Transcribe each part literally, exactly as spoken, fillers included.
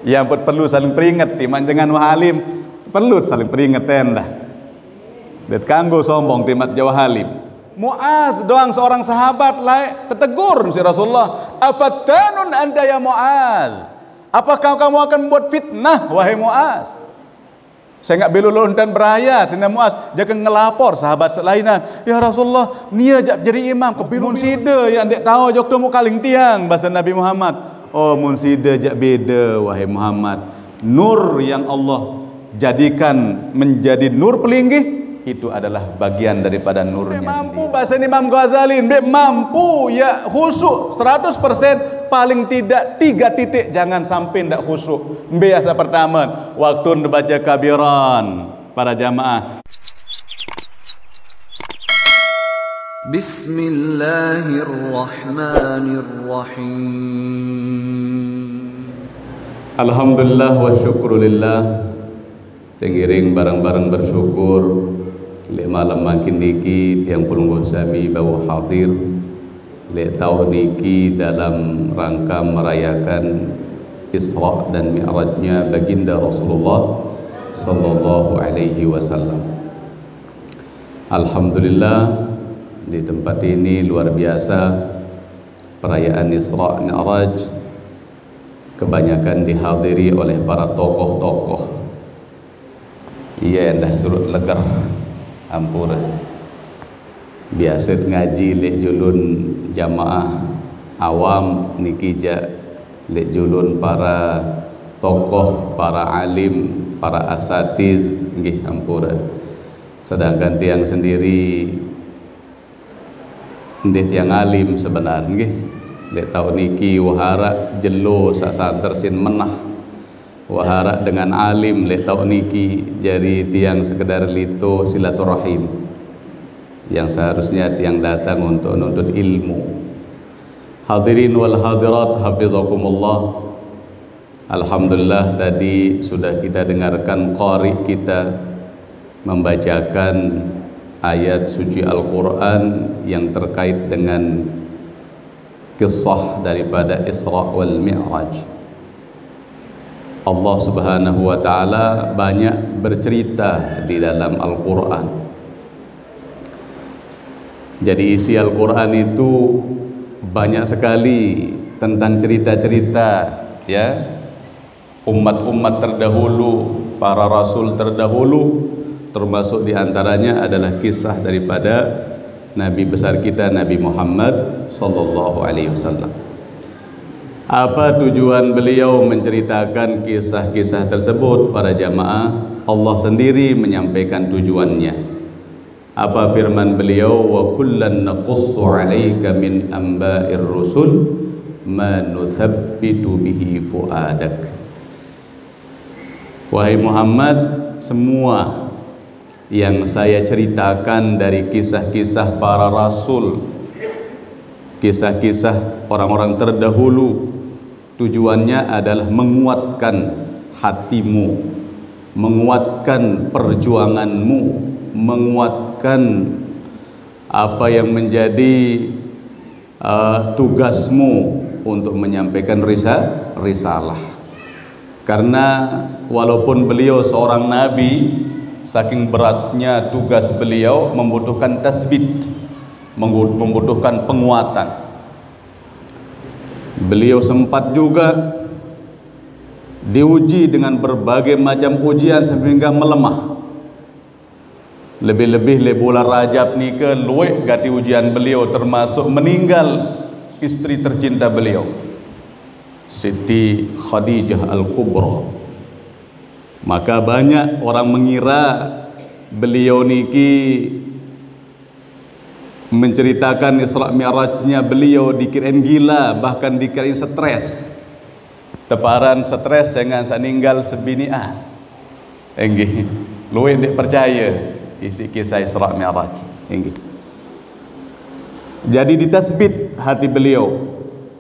Yang perlu saling peringet, timan jangan wahalim, perlu saling peringet endah. Det kanggo sombong timat jawa halim. Muaz doang seorang sahabat lai tetegur si Rasulullah, "Afattanun anta ya Muaz? Apakah kamu akan membuat fitnah, wahai Muaz?" Saya nggak belu lontan beraya, sina Muaz, jaka ngelapor sahabat selainan, "Ya Rasulullah, nia jak jadi imam, kebilun sida yang dek tahu jok temu kaling tiang," bahasa Nabi Muhammad. "Oh, mun sida jak beda, wahai Muhammad. Nur yang Allah jadikan menjadi nur pelinggih itu adalah bagian daripada nurnya." Mbek mampu sendiri. Bahasa Imam Ghazali, mbek mampu ya khusyuk seratus persen, paling tidak tiga titik jangan sampai ndak khusyuk. Mbek asa pertama, waktu baca kabiran, para jamaah. Bismillahirrahmanirrahim. Alhamdulillah wa syukrulillah. Tengiring bareng-bareng bersyukur, lek malam mangkin niki tiang pelungguh sami bawa hadir lek taun niki dalam rangka merayakan Isra dan Mi'rajnya Baginda Rasulullah sallallahu alaihi wasallam. Alhamdulillah, di tempat ini luar biasa perayaan Isra Mi'raj kebanyakan dihadiri oleh para tokoh-tokoh. Iya endah surut leger, ampura. Biasa ngaji lek julun jamaah awam, niki jak lek julun para tokoh, para alim, para asatiz, nggih ampura. Sedangkan tiang sendiri ndeq tiang alim sebenar, nggih. Lek taun niki wah araq jelo saq santer sin menah. Wah araq dengan alim lek taun niki, jari tiang sekedar lito silaturahim yang seharusnya tiang datang untuk nuntut ilmu. Hadirin wal hadirat, hafizakumullah. Alhamdulillah, tadi sudah kita dengarkan qari kita membacakan ayat suci Al-Quran yang terkait dengan kisah daripada Isra wal Mi'raj. Allah Subhanahu wa Ta'ala banyak bercerita di dalam Al-Quran. Jadi, isi Al-Quran itu banyak sekali tentang cerita-cerita, ya, umat-umat terdahulu, para rasul terdahulu, termasuk di antaranya adalah kisah daripada Nabi besar kita, Nabi Muhammad sallallahu alaihi wasallam. Apa tujuan beliau menceritakan kisah-kisah tersebut, para jamaah? Allah sendiri menyampaikan tujuannya. Apa firman beliau, "Wa kullan naqussu 'alaika min amba'ir rusul ma nuthabbitu bihi fuadak." Wahai Muhammad, semua yang saya ceritakan dari kisah-kisah para rasul, kisah-kisah orang-orang terdahulu, tujuannya adalah menguatkan hatimu, menguatkan perjuanganmu, menguatkan apa yang menjadi, eh, tugasmu untuk menyampaikan risa-, risalah. Karena walaupun beliau seorang nabi, saking beratnya tugas beliau membutuhkan tathbit, menggu-, membutuhkan penguatan. Beliau sempat juga diuji dengan berbagai macam ujian sehingga melemah. Lebih-lebih leq bulan Rajab nike lueq gati ujian beliau, termasuk meninggal istri tercinta beliau, Siti Khadijah Al-Kubra. Maka banyak orang mengira beliau niki menceritakan Isra Mi'rajnya beliau dikirain gila, bahkan dikirain stres. Teparan stres dengan saq ninggal sebinian. Enggih. Lueq ndeq percaye isiq kisah Isra Mi'raj. Enggih. Jadi ditasbit hati beliau,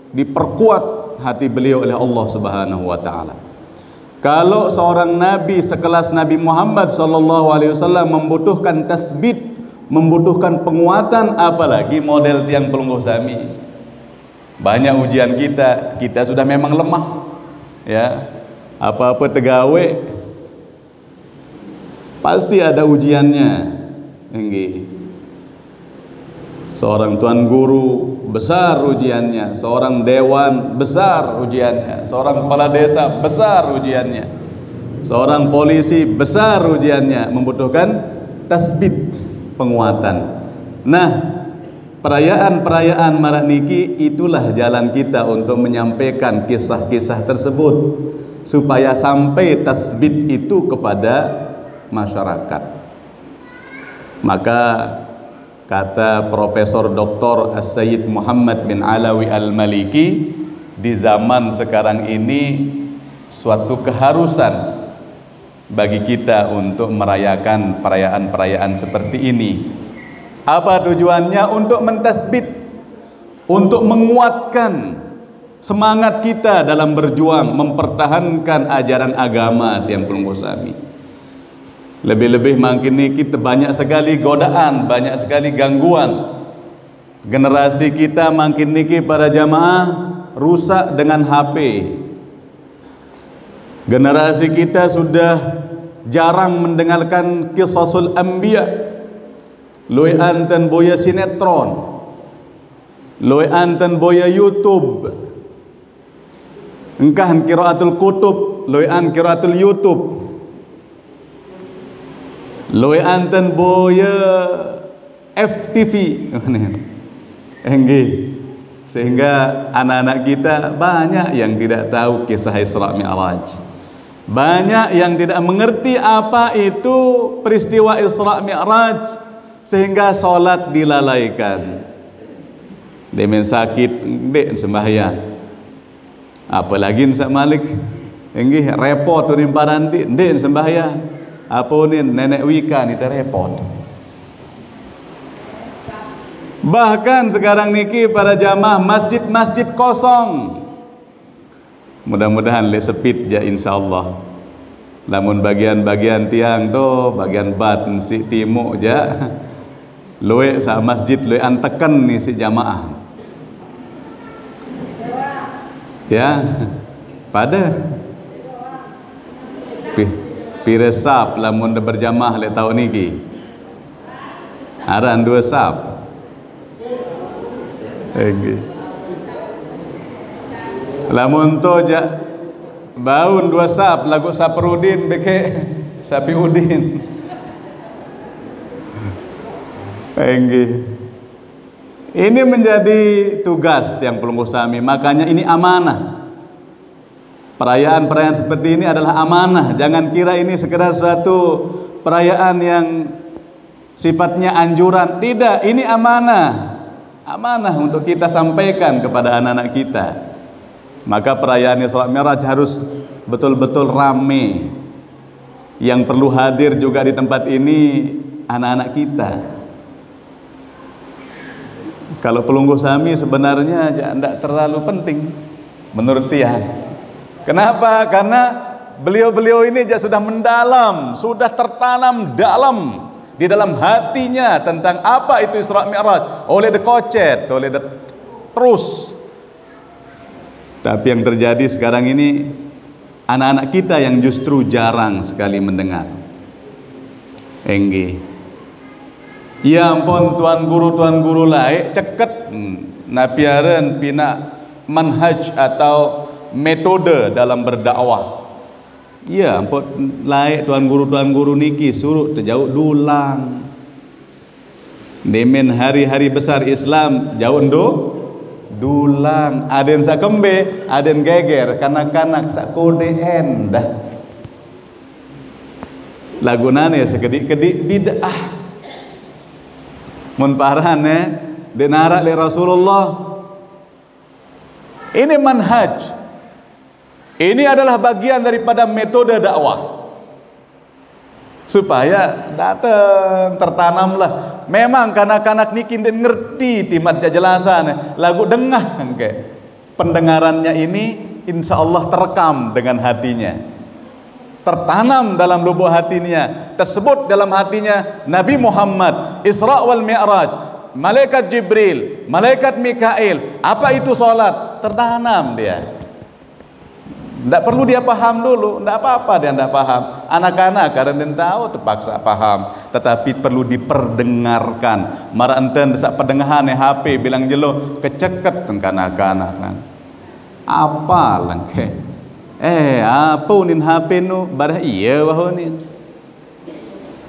diperkuat hati beliau oleh Allah Subhanahu wa Ta'ala. Kalau seorang nabi sekelas Nabi Muhammad sallallahu alaihi wasallam membutuhkan tasbit, membutuhkan penguatan, apalagi model tiang pelungguh sami. Banyak ujian kita, kita sudah memang lemah. Ya. Apa-apa tegawe pasti ada ujiannya. Nggih. Seorang tuan guru besar ujiannya, seorang dewan besar ujiannya, seorang kepala desa besar ujiannya, seorang polisi besar ujiannya, membutuhkan tasbit, penguatan. Nah, perayaan-perayaan marak niki itulah jalan kita untuk menyampaikan kisah-kisah tersebut supaya sampai tasbit itu kepada masyarakat. Maka kata Profesor Doktor As-Sayyid Muhammad bin Alawi Al-Maliki, di zaman sekarang ini suatu keharusan bagi kita untuk merayakan perayaan-perayaan seperti ini. Apa tujuannya? Untuk mentasbit, untuk menguatkan semangat kita dalam berjuang mempertahankan ajaran agama tiang pelungguh sami. Lebih-lebih makin niki banyak sekali godaan, banyak sekali gangguan. Generasi kita makin niki para jamaah rusak dengan H P. Generasi kita sudah jarang mendengarkan kisasul anbiya. Luean ten boya sinetron. Luean ten boya YouTube. Engkah qiraatul kutub, luean qiraatul YouTube. Luean ten boya F T V. Enggih. Sehingga anak-anak kita banyak yang tidak tahu kisah Isra Mi'raj. Banyak yang tidak mengerti apa itu peristiwa Isra Mi'raj, sehingga salat dilalaikan. Demen sakit, ndeq sembahyang. Apalagi sak malik, enggih, repot unin paranti, ndeq sembahyang. Apa unin nenek Wika nite repot. Bahkan sekarang niki para jamaah masjid-masjid kosong. Mudah-mudahan leq sepit jaq, insyaallah. Lamun bagian-bagian tiang to, bagian bat siq timuq jaq, lueq saq masjid lueq anteken isiq jamaah. Ya, pade. Pi-, pire sap lamun de berjamaah leq taoq niki? Aran due sap. Enggih. Lamun to jaq baun due sap, laguq Saprudin bekeq Sapiudin. Enggih. Ini menjadi tugas tiang pelungguh sami. Makanya ini amanah. Perayaan-perayaan seperti ini adalah amanah. Jangan kira ini sekedar suatu perayaan yang sifatnya anjuran. Tidak, ini amanah. Amanah untuk kita sampaikan kepada anak-anak kita. Maka perayaan Isra Mi'raj harus betul-betul rame. Yang perlu hadir juga di tempat ini anak-anak kita. Kalau pelungguh sami sebenarnya ja-, ndak terlalu penting menurut tiang. Kenapa? Karena beliau-beliau ini ja sudah mendalam, sudah tertanam dalam di dalam hatinya tentang apa itu Isra Mi'raj. Oleh dekocet, oleh de-, terus. Tapi yang terjadi sekarang ini, anak-anak kita yang justru jarang sekali mendengar. Enggih. Ya ampun, tuan guru, tuan guru laeq ceket, hmm, napi aren pinaq manhaj atau metode dalam berdakwah. Ya ampun, laeq tuan guru, tuan guru niki suruq tejauq dulang. Demen hari-hari besar Islam, jauq endo dulang. Aden saq kembe, aden geger, kanak-kanak saq kode endah. Laguq nane sekediq-kediq bid'ah. Mun paran, eh, ndeq naraq leq Rasulullah. Ini manhaj. Ini adalah bagian daripada metode dakwah. Supaya dateng, tertanamlah. Memang kanak-kanak niki ndeq ngerti timaq jelasan, laguq dengah engke. Pendengarannya ini insya Allah terekam dengan hatinya. Tertanam dalam lubuk hatinya, tersebut dalam hatinya Nabi Muhammad, Isra wal Mi'raj, malaikat Jibril, malaikat Mikail, apa itu salat? Tertanam dia. Ndak perlu dia paham dulu, ndak apa-apa dia ndak paham. Anak-anak kadang dia tahu terpaksa paham, tetapi perlu diperdengarkan. Mara enten sak pedengahan H P bilang jelo keceket teng kanak-kanak kan. Apa lengke? Eh, apa unin H P nu? Bareh iya wah unin.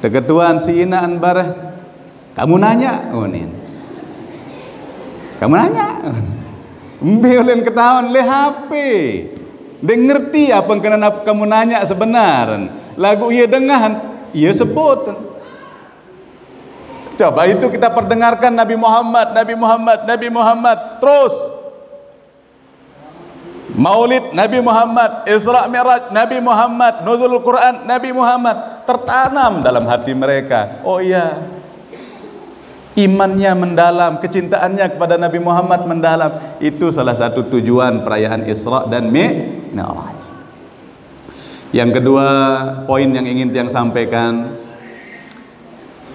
Teketuan si inaan bareh. Kamu nanya, unin. Kamu nanya. Mbe ulen ketahuan le H P. Dia ngerti apa yang kena nap- kamu nanya sebenarnya. Lagu ia dengahan, ia sebut. Coba itu kita perdengarkan Nabi Muhammad, Nabi Muhammad, Nabi Muhammad. Terus Maulid Nabi Muhammad, Isra Mi'raj Nabi Muhammad, Nuzul Quran Nabi Muhammad tertanam dalam hati mereka. Oh iya, imannya mendalam, kecintaannya kepada Nabi Muhammad mendalam. Itu salah satu tujuan perayaan Isra dan Mi- Mi'raj. Yang kedua, poin yang ingin tiang sampaikan,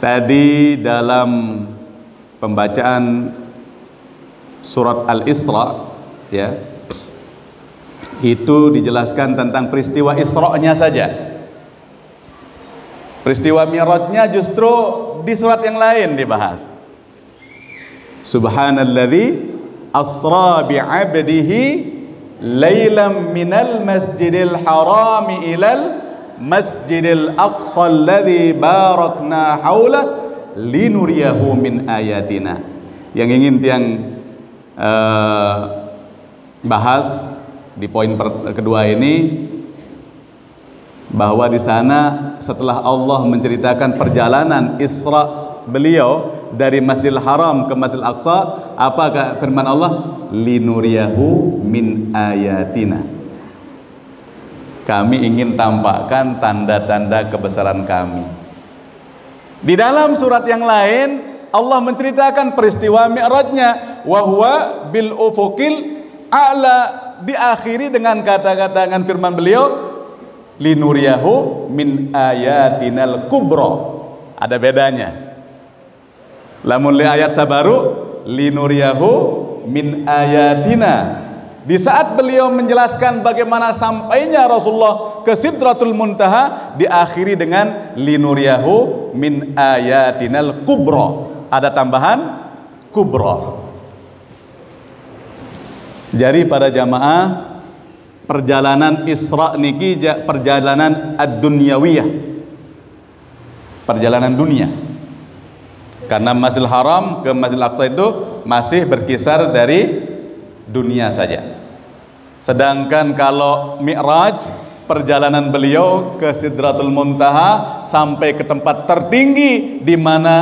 tadi dalam pembacaan surat Al-Isra, ya, itu dijelaskan tentang peristiwa Isra-nya saja. Peristiwa Mi'raj-nya justru di surat yang lain dibahas. Subhanalladzi asra bi'abdihi lailam minal masjidil harami ilal masjidil aqsa alladzi barakna haula linuriyahu min ayatina. Yang ingin tiang eh, bahas di poin per- kedua ini, bahwa di sana setelah Allah menceritakan perjalanan Isra beliau dari Masjidil Haram ke Masjidil Aqsa, apa firman Allah? Linuriyahu min ayatina. Kami ingin tampakkan tanda-tanda kebesaran kami. Di dalam surat yang lain, Allah menceritakan peristiwa Mi'rajnya, wahwa bil ufukil a'la, diakhiri dengan kata-kata, dengan firman beliau, linuriyahu min ayatinal kubra. Ada bedanya. Lamun le ayat sabaru, linuriyahu min ayatina. Di saat beliau menjelaskan bagaimana sampainya Rasulullah ke Sidratul Muntaha, diakhiri dengan linuriyahu min ayatinal kubra. Ada tambahan kubra. Jadi para jamaah, perjalanan Isra niki ja- perjalanan ad-dunyawiyah, perjalanan dunia. Karena Masjidil Haram ke Masjidil Aqsa itu masih berkisar dari dunia saja. Sedangkan kalau Mi'raj, perjalanan beliau ke Sidratul Muntaha sampai ke tempat tertinggi di mana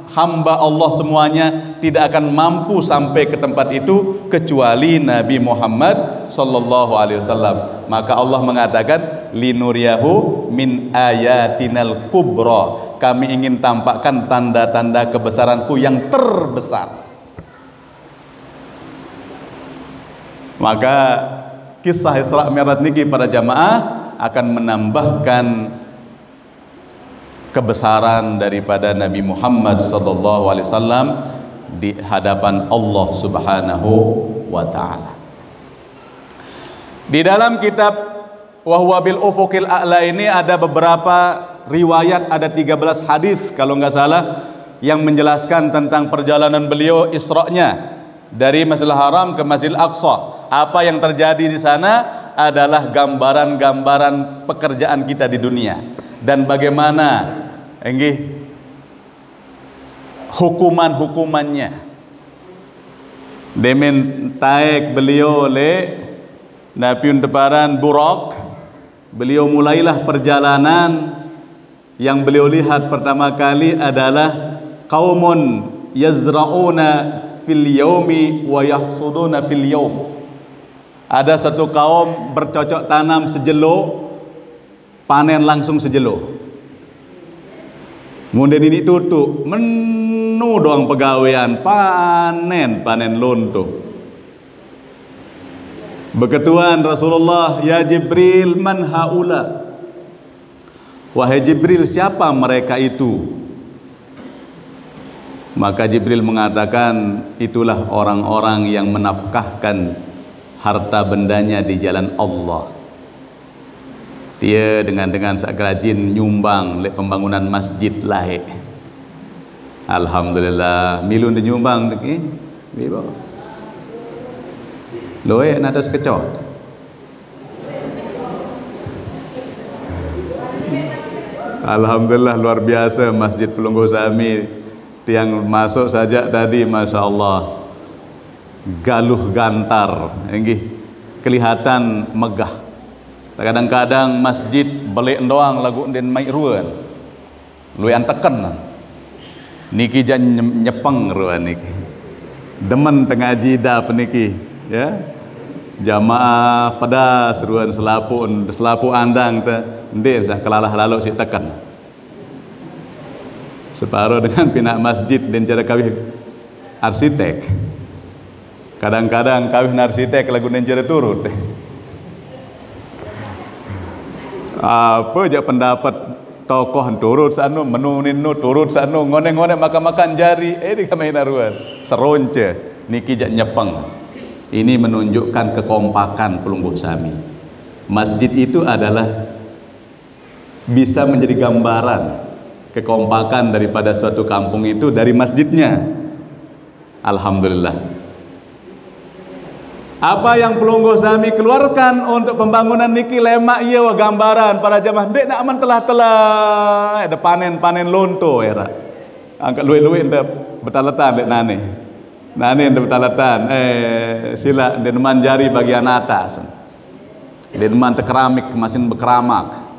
hamba Allah semuanya tidak akan mampu sampai ke tempat itu kecuali Nabi Muhammad sallallahu alaihi wasallam. Maka Allah mengatakan, linuriyahu min ayatinal kubra. Kami ingin tampakkan tanda-tanda kebesaranku yang terbesar. Maka kisah Isra Mi'raj niki para jamaah akan menambahkan kebesaran daripada Nabi Muhammad sallallahu alaihi wasallam di hadapan Allah Subhanahu wa taala. Di dalam kitab Wahwa bil Ufukil A'la ini ada beberapa riwayat, ada tiga belas hadis kalau nggak salah, yang menjelaskan tentang perjalanan beliau Isra'nya dari Masjidil Haram ke Masjidil Aqsa. Apa yang terjadi di sana adalah gambaran-gambaran pekerjaan kita di dunia dan bagaimana, enggih, hukuman-hukumannya. Demen taek beliau le napiun teparan Burak, beliau mulailah perjalanan. Yang beliau lihat pertama kali adalah qaumun yazra'una fil yaumi wa yahsuduna fil yaum. Ada satu kaum bercocok tanam sejelo, panen langsung sejelo. Munde nini tutu, menu doang pegawean, panen, panen lonto. Beketuan Rasulullah, "Ya Jibril, man haula?" "Wahai Jibril, siapa mereka itu?" Maka Jibril mengatakan, "Itulah orang-orang yang menafkahkan harta bendanya di jalan Allah." Tie dengan-dengan saq gerajin nyumbang leq pembangunan masjid laeq. Alhamdulillah, milu ndeq nyumbang niki. Milu. Loeq natas kecot. Alhamdulillah, luar biase Masjid Pelungguh Sami. Tiang masuk sajak tadi, masya Allah, galuh gantar, inggih, kelihatan megah. Kadang-kadang masjid beleq doang laguq ndeqn maiq ruen. Lueqan teken. Niki jaq nye-, nyepeng ruen niki. Demen tengaji dap niki, ya. Jamaah pedas ruen selapuq, selapuq andang te, ndeq saq kelalah laloq siq teken. Separo dengan pinaq masjid ndeqn care kawih arsitek. Kadang-kadang kawih arsitek laguq ndeqn care turut. Ape jaq pendapet tokoh turut saq nu, menu ninu turut saq nu, ngoneq-ngoneq makan-makan jari, eh, dikamain aruan. Seronce, niki jaq nyepeng. Ini menunjukkan kekompakan Pelungguh Sami. Masjid itu adalah bisa menjadi gambaran kekompakan daripada suatu kampung itu dari masjidnya. Alhamdulillah. Apa yang Pelungguh Sami keluarkan untuk pembangunan niki lemaq ie wah gambaran para jamaah ndeq naq amen telah-telah, eh, de panen-panen lonto eraq. Angkaq lueq-lueq ndeq betaletan leq nane. Nane ndeq betaletan, eh, silaq ndeqman jari bagian atas. Ndeqman tekeramik, masih bekeramak.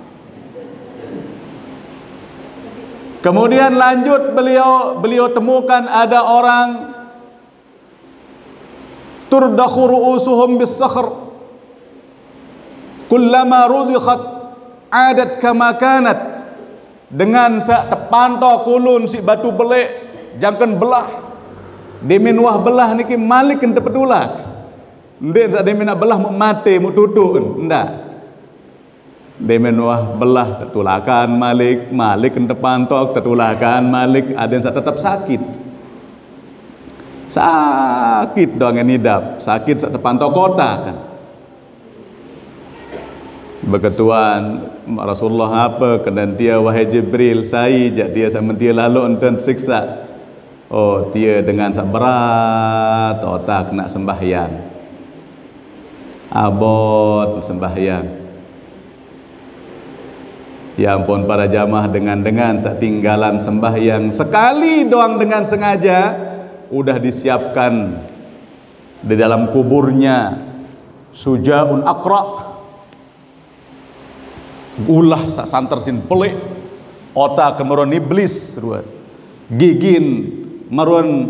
Kemudian lanjut beliau, beliau temukan ada orang turdakhu ru'usuhum bis-sakhr kullama rudikhat adat kama kanat. Dengan saq tepantok ulun siq batu beleq, jangken belah. Demen wah belah niki malik ente petulak. Ndeq saq demen belah muq mate, muq tutuq, ndaq. Demen wah belah tetulakan malik, malik ente pantok, tetulakan malik, aden saq tetep sakit. Sakit doang ngen idap, sakit saq tepantok kotak kan. Beketuan Rasulullah, ape kenen tie, wahai Jibril? Sai jaq tie saq mentie laloq enten siksa? Oh, tie dengan saq berat otak naq sembahyang. Abot sembahyang. Ya ampun, para jamaah, dengan-dengan saq tinggalan sembahyang sekali doang dengan sengaja, udah disiapkan di dalam kuburnya sujaun aqra. Ulah saq santer sin beleq, otak maruen iblis, ruen. Gigin maruen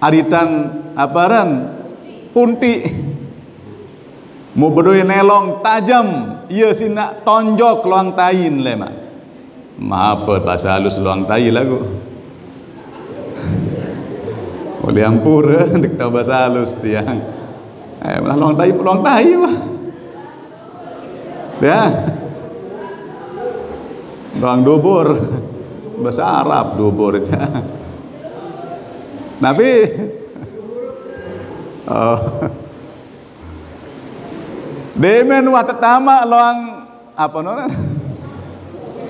aritan, ape aran? Puntiq. Muq bedoe nelong tajem, ie sinaq tonjok loang tain lemaq. Mape base alus loang tai laguq? Oleh ampure, ndeq tao base alus tiang. Eh, malah loang tai, loang tai, wah. Ya. Loang dubur. Base Arab dubur. Napi? Oh. Demen wah tetamaq loang, ape noran?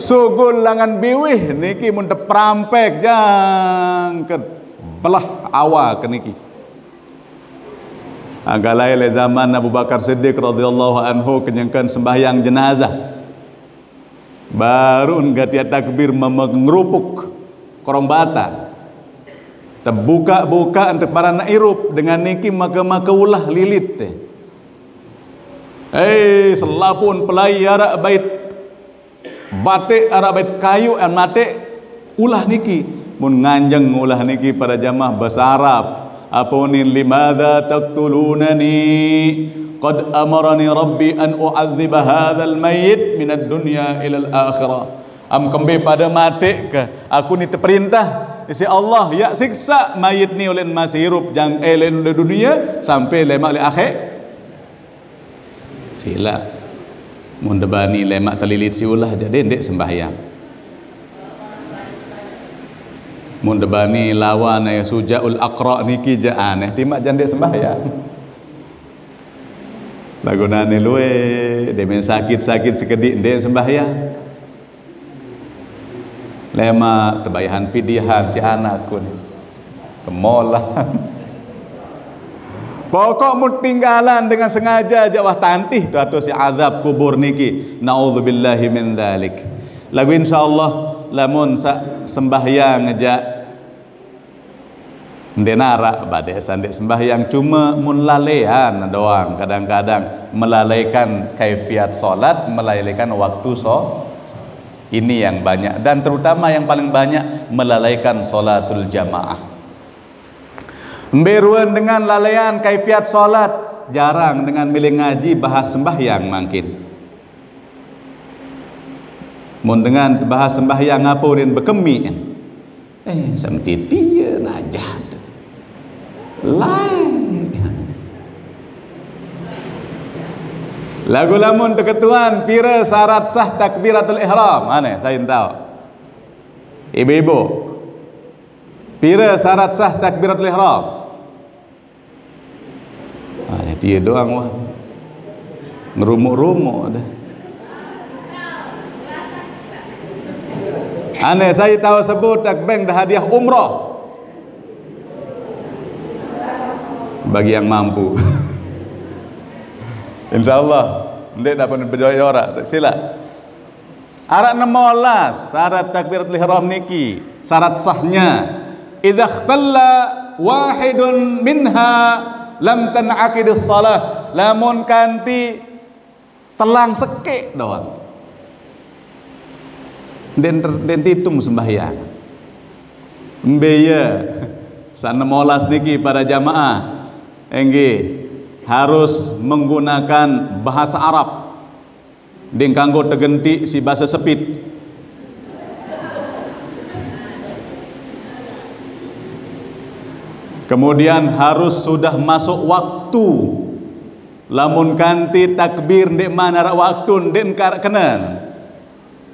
Sugul langan biwih niki mun teperampek jangken belah awa ke niki. Angkaq laeq leq zaman Abu Bakar Siddiq radhiyallahu anhu kenyengken sembahyang jenazah. Baruq gatiq takbir meme ngerupuk korong bata. Tebukaq-bukaq ente paran irup dengan niki make-make ulah lilit te. Eh, selapuq pelai araq bait bateq, araq bait kayuq, eh, mateq ulah niki. Mun nganjeng ulah niki para jamaah base Arab, ape unin, "Limadza taqtulunani qad amarani Rabbi an u'adziba hadzal mayyit minad dunya ilal akhirah?" Am kembe pade mateq ke aku ni teperintah siq Allah, yaq siksa mayit ni ulen masih irup jang, eh, ulen leq dunie sampe lemaq leq akhir? Silaq. Mun de bani lemaq telilit siq ulah, jaq ndeq sembahyang. Mun de bani lawan, eh, sujaul aqra niki jaq aneh, timaq jaq ndeq sembahyang. Lagunane luwe, demen sakit-sakit sekedik, ndeq sembahyang. Lemaq tebayahan fidyahan si anakku ni. Kemolan. Pokok mun tinggalan dengan sengaja jaq, wah, tantih tu atur si azab kubur niki. Naudzubillahi min dzalik. Laguq insyaallah lamun saq sembahyang jaq ndeq naraq, badeq saq ndeq sembahyang, cume mun lalean doang, kadang-kadang melalaikan kaifiat salat, melalaikan waktu so-, ini yang banyak, dan terutama yang paling banyak melalaikan salatul jamaah. Mbe ruen dengan lalean kaifiat salat, jarang dengan mele ngaji bahas sembahyang mangkin. Mun dengan bahas sembahyang, ape urin bekemiq? Eh, samtiti ye najah tu. Lain. Laguq lamun teketuan, pire syarat sah takbiratul ihram? Ane, sai tao. Ibu-ibu, pire syarat sah takbiratul ihram? Ah, jadi ye doang, wah. Ngerumuk-rumuk dah. Ane, sai tao sebut dak beng dah hadiah umroh? Bagi yang mampu. Insyaallah, ndeq dapat bedoa ora. Sila. Araq enem olas syarat takbiratul ihram niki, syarat sahnya. Idza ikhtalla wahidun minha lam tan'aqidis shalah. Lamun kanti telang sekeq doang, ndeq ter-, ndeq titung sembahyang. Mbe ye saq enem olas niki, para jamaah? Enggih, harus menggunakan bahasa Arab. Ndeq kanggo tegentiq si base Sepit. Kemudian harus sudah masuk waktu. Lamun kanti takbir ndeqman araq waktu, ndeq engke araq kenen.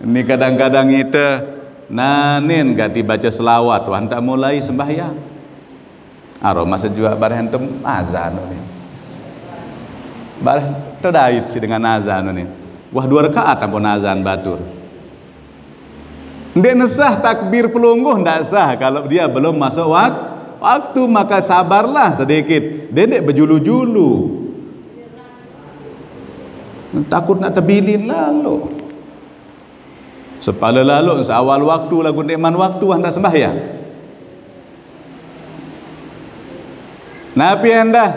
Ni kadang-kadang ite nanin gati bace selawat, wah, ndeq mulai sembahyang. Aro mase juaq bareh ente azan unin. Bareh tedait si dengan azan unin. Wah, due rekaat ampun azan batur. Ndeq nesah takbir pelungguh, ndeq sah kalau dia belum masuk wak-, waktu, maka sabarlah sedikit. Dia ndeq bejulu-julu. Takut nak tebilin lalo. Sepale lalo seawal waktu laguq ndeqman waktu, wah, ndeq sembahyang. Napi endah?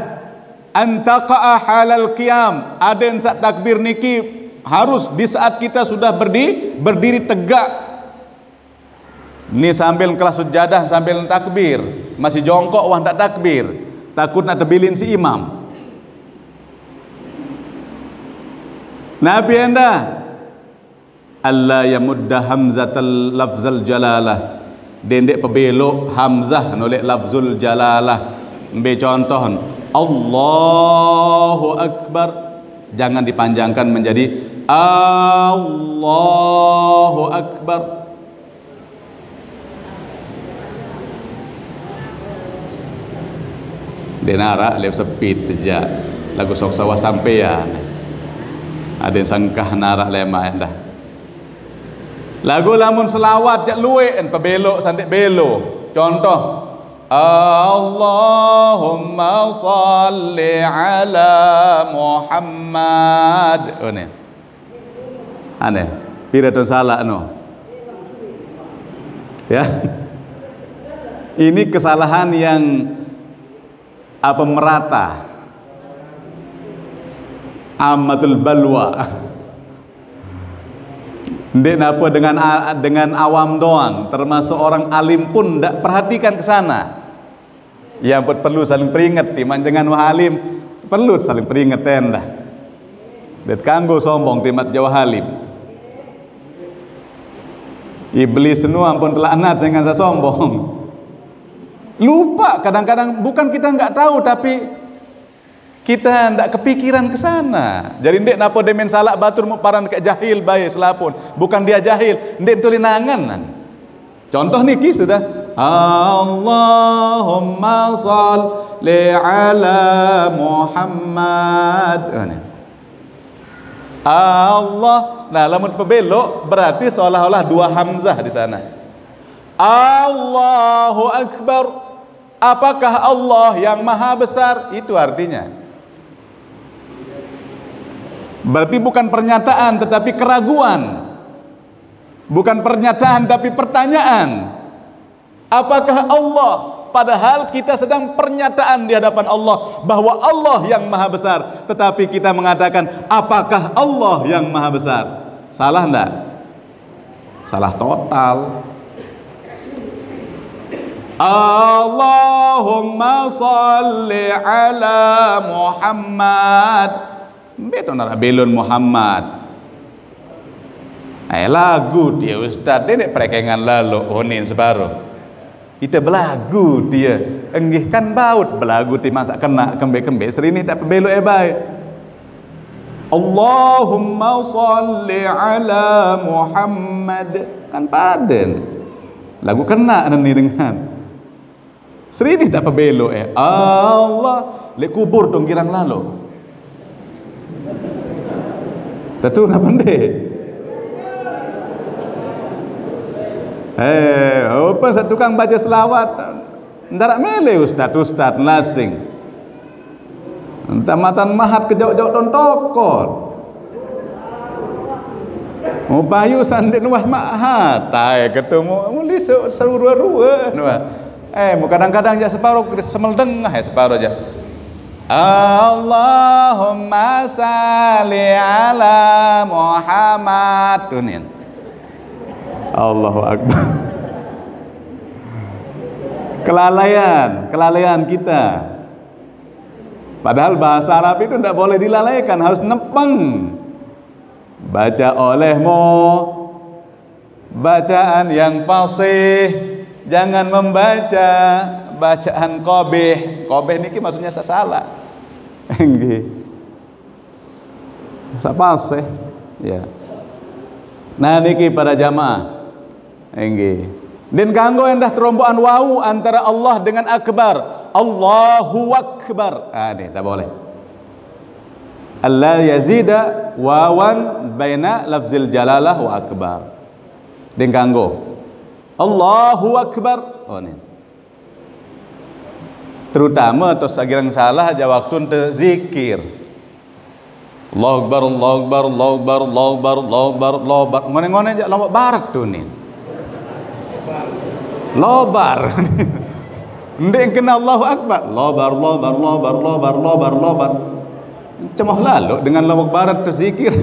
An taqa'a halal qiyam. Aden saq takbir niki harus di saat kita sudah berdi-, berdiri tegak. Ni sambil kelah sujadah, sambil takbir, masih jongkok wah ndeq takbir, takut nak tebilin si imam. Napi endah? Alla yamudda hamzatal lafzal jalalah. Dendeq pebelok hamzah noleq lafzul jalalah. Mbe contoh? Allahu Akbar. Jangan dipanjangkan menjadi Allahu Akbar. Ndeq naraq leq Sepit jaq. Laguq soksa wah sampean. Aden sengkah naraq lemaq endah. Laguq lamun selawat jaq lueq en pebelok sandeq belo. Contoh, Allahumma shalli ala Muhammad. Oh, ni. Ane, pire tun salaq no? Ya. Ini kesalahan yang apa, merata. Ammatul balwa. Ndeq nape dengan a-, dengan awam doang, termasuk orang alim pun ndak perhatikan ke sana. Ya ampun, perlu saling peringet, timaq jenengan wah alim, perlu saling peringet endah. Ndeq kanggo sombong timaq jaq wah alim. Iblis nu ampun telaknat sengaq saq sombong. Lupa kadang-kadang, bukan kita nggak tahu, tapi kita ndak kepikiran ke sana. Jadi ndeq nape demen salaq batur muq paran kek jahil bae selapuq. Bukan dia jahil, ndeq tuli nangen. Contoh niki sudah, Allahumma shalli ala Muhammad. Oh, ni. Allah. Nah, lamun pebelok berarti seolah-olah dua hamzah di sana. Allahu Akbar. Apakah Allah yang maha besar? Itu artinya. Berarti bukan pernyataan tetapi keraguan. Bukan pernyataan tapi pertanyaan. Apakah Allah? Padahal kita sedang pernyataan di hadapan Allah bahwa Allah yang maha besar. Tetapi kita mengatakan, apakah Allah yang maha besar? Salah enggak? Salah total. Allahumma salli ala Muhammad. Betul nara belon Muhammad. Eh, lagu dia ustaz, dia nek perekengan lalu, onin separuh. Kita belagu dia. Enggih kan baut belagu ti masak kena kembe-kembe, serini tak pebelok eh baik. Allahumma salli ala Muhammad. Kan paden. Lagu kena neni dengan. Serini tak pebelok eh. Allah, lek kubur dong girang lalo. Tentu napa nde? Eh, open satu tukang baca selawat. Ndarak mele ustaz-ustaz lasing. Tamatan mahat ke jauh-jauh don tokol. Mupayu sandin wah mahat. Tai ketemu mulisuk sarua-rua wah. Eh, mu kadang-kadang jak separuh semeldengah ya separuh aja. Allahumma salli ala Muhammad. Tunin. Allahu Akbar. Kelalaian, kelalaian kita. Padahal bahasa Arab itu tidak boleh dilalaikan, harus nepeng. Baca olehmu bacaan yang fasih, jangan membaca bacaan qabih. Qabih niki maksudnya sasalah. Nggih. Sak fasih. Ya. Nah, niki para jamaah. Nggih. Din kanggo endah terombokan wau antara Allah dengan akbar. Allahu akbar. Ah, ini tak boleh. Alla yazida wawan baina lafzil jalalah wa akbar. Din kanggo. Allahu akbar. Oh, ini. Terutama tos sagirang salah aja waktu ente zikir. Allahu Akbar, Allahu Akbar, Allahu Akbar, Allahu Akbar, Allahu Akbar, Allahu Akbar. Ngone-ngone aja Allahu Akbar tuh nih. Lobar. Ndek kena Allahu Akbar. Lobar, lobar, lobar, lobar, lobar, lobar. Cemoh lalu dengan Allahu Akbar terzikir.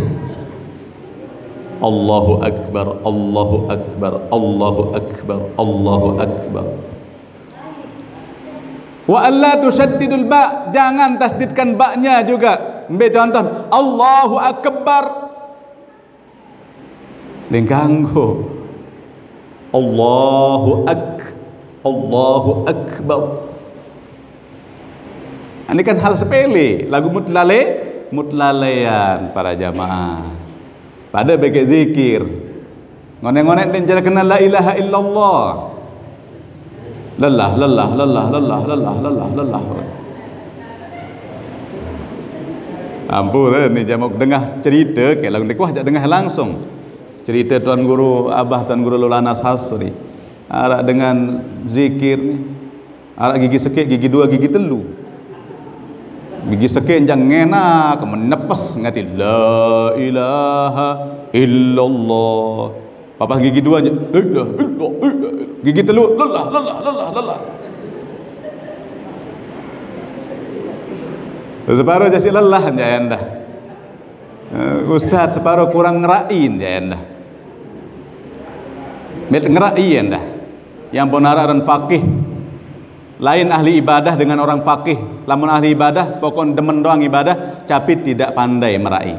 Allahu Akbar, Allahu Akbar, Allahu Akbar, Allahu Akbar. Wa alla tusyaddidul ba, jangan tasdidkan ba-nya juga. Mbe contoh, Allahu Akbar. Lingkanggo. Allahu Ak, Allahu Akbar. Ini kan hal sepele, lagu mutlale, mutlalean para jamaah. Pada beke zikir. Ngone-ngone den cara kenal la ilaha illallah. Lelah, lelah, lelah, lelah, lelah, lelah, lelah. Ampun, eh, ni jamuk dengah cerita, kayak lagu dekuah jak dengah langsung. Cerita Tuan Guru, Abah Tuan Guru Lulana Sasri. Arak dengan zikir ni. Arak gigi sekik, gigi dua, gigi telu. Gigi sekik jang ngena, kemen nepes ngati la ilaha illallah. Papas gigi dua aja. La ilaha illallah, la ilaha illallah. Gigi telu lelah, lelah, lelah, lelah. Separuh aja si lelah aja enda. Eh, Ustaz separuh kurang ngerain aja enda. Met ngerain enda. Yang bonara dan fakih. Lain ahli ibadah dengan orang fakih. Lamun ahli ibadah, pokok demen doang ibadah, capit tidak pandai merai.